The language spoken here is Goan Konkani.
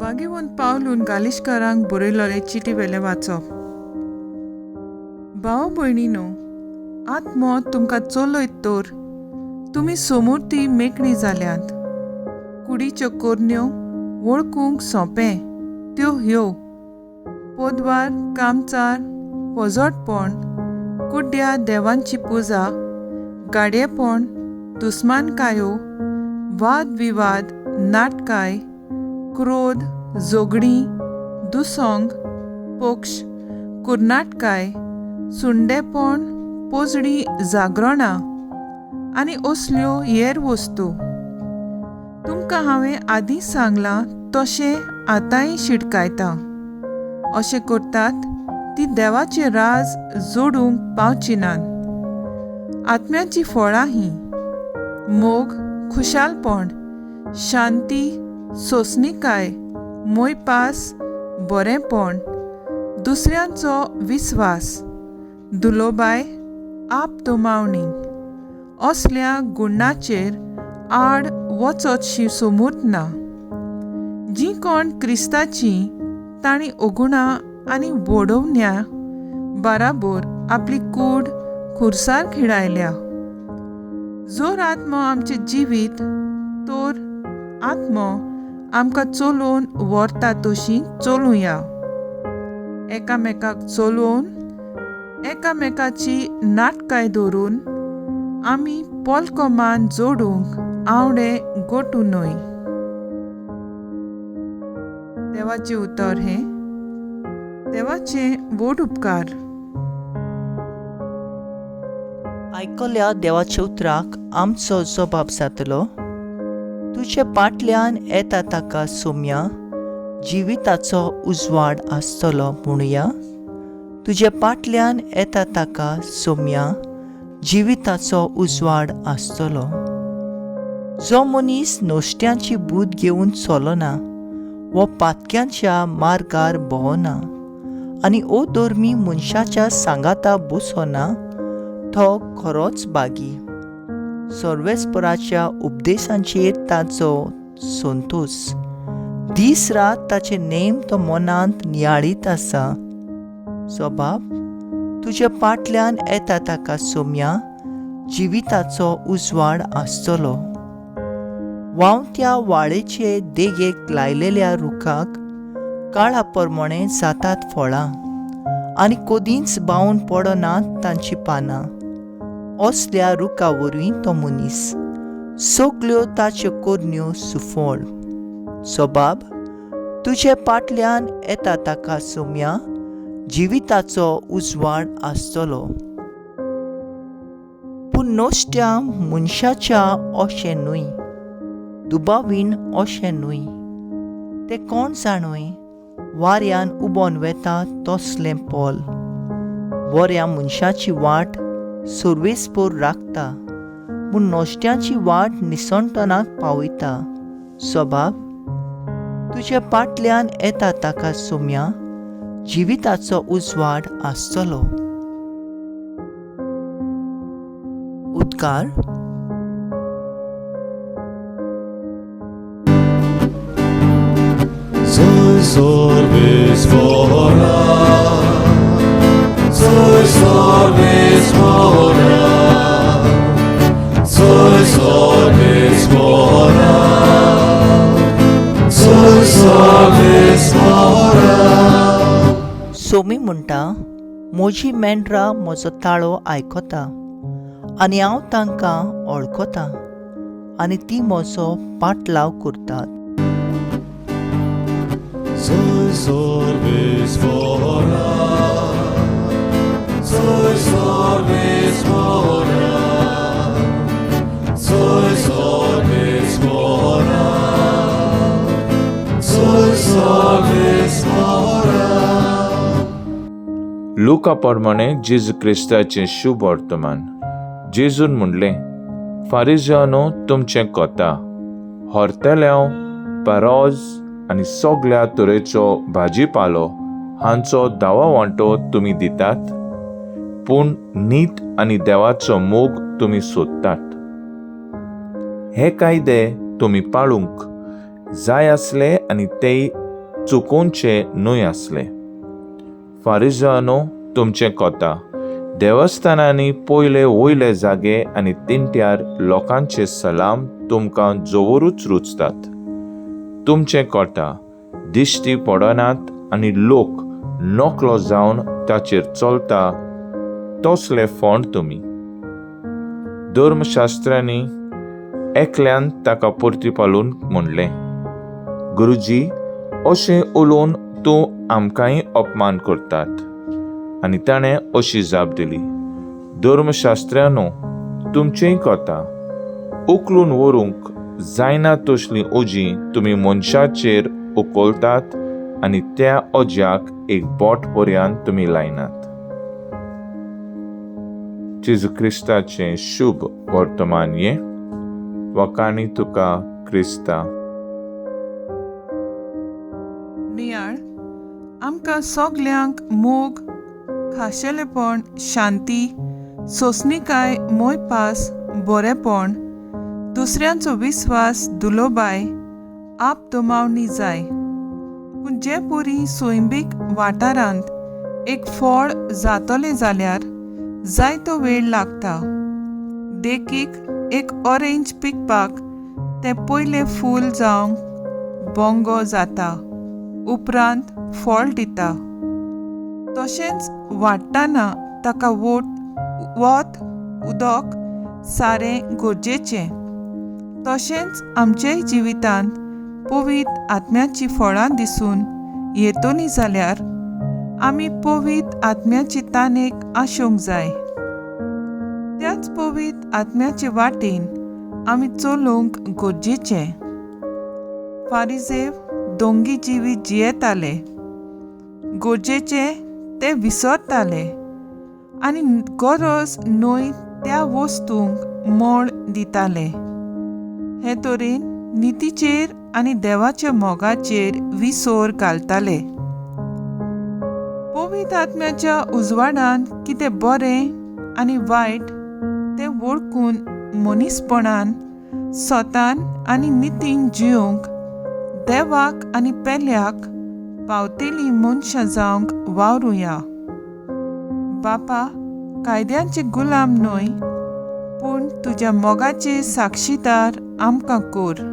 भाग्यवंत पावलून गालिशकारांक बरयलोले चिटी वेलें वाचप. भाव भयणीनो, आत्मो तुमकां चलयत तर तुमी सोमुर्ती मेकळी जाल्यांत. कुडीच्यो कोरण्यो वळखूंक सोंपें त्यो ह्यो: पोदवार, कामचार, पोजोटपण, कुड्ड्या देवांची पुजा, गाडयेपण, दुस्मानकायो, वाद विवाद, नाटकाय, क्रोध, झगडीं, दुसोंग, पक्ष, कुर्नाटकाय, सुंडेपण, पोजडी जागरणां आनी असल्यो हेर वस्तू. तुमकां हांवें आदींच सांगलां तशें आतांय शिटकायतां, अशें करतात ती देवाचें राज जोडूंक पावची नात. आत्म्याचीं फळां हीं: मोग, खुशालपण, शांती, सोंसणीकाय, मोयपास, बरेंपण, दुसऱ्यांचो विस्वास, दुलोबाय, आपतोमावणी. असल्या गुणाचेर आड वचत सोमूर्त ना. जीं कोण क्रिस्ताचीं तांणी अगुणां आनी वडोवण्या बाराबोर आपली कूड खुरसार खिळायल्या. जर आत्मो आमचें जिवीत तर आत्मो आमकां चलोवन व्हरता तशी चलुया. एकामेकाक चलोवन, एकामेकाची नाटकाय दवरून आमी पोलको मान जोडूंक आवडे गोटू न्हय. देवाचें उतर हें. देवाचें व्हड उपकार. आयकल्या देवाच्या उतराक आमचो जबाब जातलो. तुजे पाटल्यान येता ताका सोम्या जिविताचो उजवाड आसतलो म्हणुया. तुजे पाटल्यान येता ताका सोम्या जिविताचो उजवाड आसतलो. जो मनीस नोश्ट्यांची बूद घेवन चलना वो पातक्यांच्या मार्गार भोंवना आनी ओ धर्मी मनशाच्या सांगाता बसना तो खरोच बागी. सर्वेस्पराच्या उपदेशांचेर ताचो संतोश, दीस रात ताचे नेम तो मनांत नियाळीत आसा. स्वभाव तुज्या पाटल्यान येता ताका सोम्या जिविताचो उजवाड आसतलो. व्हांवत्या वाळेचे देगेक लायलेल्या रुखाक काळा प्रमाणे जातात फळां आनी कदींच बावून पडनात तांची पानां. असल्या रुखा वरवीं तो मनीस सगल्यो ताच्यो करण्यो सुफळ. स्वभाव तुजे पाटल्यान येता ताका सोम्या जिविताचो उजवाड आसतलो. पूण नश्ट्या मनशाच्या अशें न्हय, दुबावीन अशें न्हय. ते कोण जाणूय वाऱ्यान उबोन वेता तसलें पोल. बऱ्या मनशाची वाट सर्वेस्पोर राखता, पूण नश्ट्याची वाट निसणटनाक पावयता. स्वभाव तुज्या पाटल्यान येता ताका सोम्या जिविताचो उजवाड आसतलो. उद्गार. सोमी म्हणटा, म्हजी मेंढरां म्हजो ताळो आयकता आनी हांव तांकां वळखता आनी ती म्हजो पाटलाव करतात. लुका प्रमाणे जेजू क्रिस्ताचें शुभ वर्तमान. जेजून म्हणलें, फारिजियानो तुमचें कोता हरतेल्यांव, परोज आनी सगल्या तरेचो भाजीपालो हांचो दावा वांटो तुमी दितात, पूण नीत आनी देवाचो मोग तुमी सोदतात. हे कायदे तुमी पाळूंक जाय आसले आनी तेय चुकोवचे न्हय आसले. फारिजांनो, तुमचें कोता, देवस्थानांनी पयले वयले जागे आनी तिंट्यार लोकांचे सलाम तुमकां जोवरूच रुचतात. तुमचें कोता, दिश्टी पडनात आनी लोक नकलो जावन ताचेर चलता तसले फोंड तुमी. धर्मशास्त्रांनी एकल्यान ताका परतीपालून म्हणलें, गुरुजी, अशें उलोवन तूं आमकांय अपमान करतात. आनी ताणें अशी जाप दिली, धर्मशास्त्र्यांनो, तुमचेंय कोता, उखलून व्हरूंक जायना तसलीं ओजीं तुमी मनशाचेर उखलतात आनी त्या ओज्याक एक बोट पर्यंत तुमी लायनात. जेजू क्रिस्ताचें शुभ वर्तमान हें. वखाणी तुका क्रिस्ता. नियाळ आमकां सगल्यांक मोग, खाशेलेपण, शांती, सोंसणीकाय, मोयपास, बरेपण, दुसऱ्यांचो विस्वास, दुलोबाय, आपदोमावणी जाय. पूण जे परी सैमीक वाठारांत एक फळ जातलें जाल्यार जायतो वेळ लागता. देखीक, एक ऑरेंज पिकपाक तें पयलें फूल जावंक बोंगो जाता, उपरांत फळ दिता. तशेंच वाडटना ताका वोट वत, उदक, सारें गरजेचें. तशेंच आमचेय जिवितांत पवित्र आत्म्याचीं फळां दिसून येतलीं जाल्यार आमी पवित्र आत्म्याची तानेक आशोवंक जाय. त्याच पवित्र आत्म्याचे वाटेन आमी चलोवंक गरजेचें. फारिजेव दोंगी जिवीत जियेताले, गरजेचें ते विसरताले आनी गरज न्हय त्या वस्तूंक मोल दिताले. हे तरेन नितीचेर आनी देवाच्या मोगाचेर विसर घालताले. पवित्र आत्म्याच्या उजवाडान कितें बरें आनी वायट तें वळखून मनीसपणान, स्वतान आनी नितीन जिवंक, देवाक आनी पेल्याक पावतेली मनशां जावंक वावरुया. बापा, कायद्यांचे गुलाम न्हय, पूण तुज्या मोगाचे साक्षीदार आमकां कर.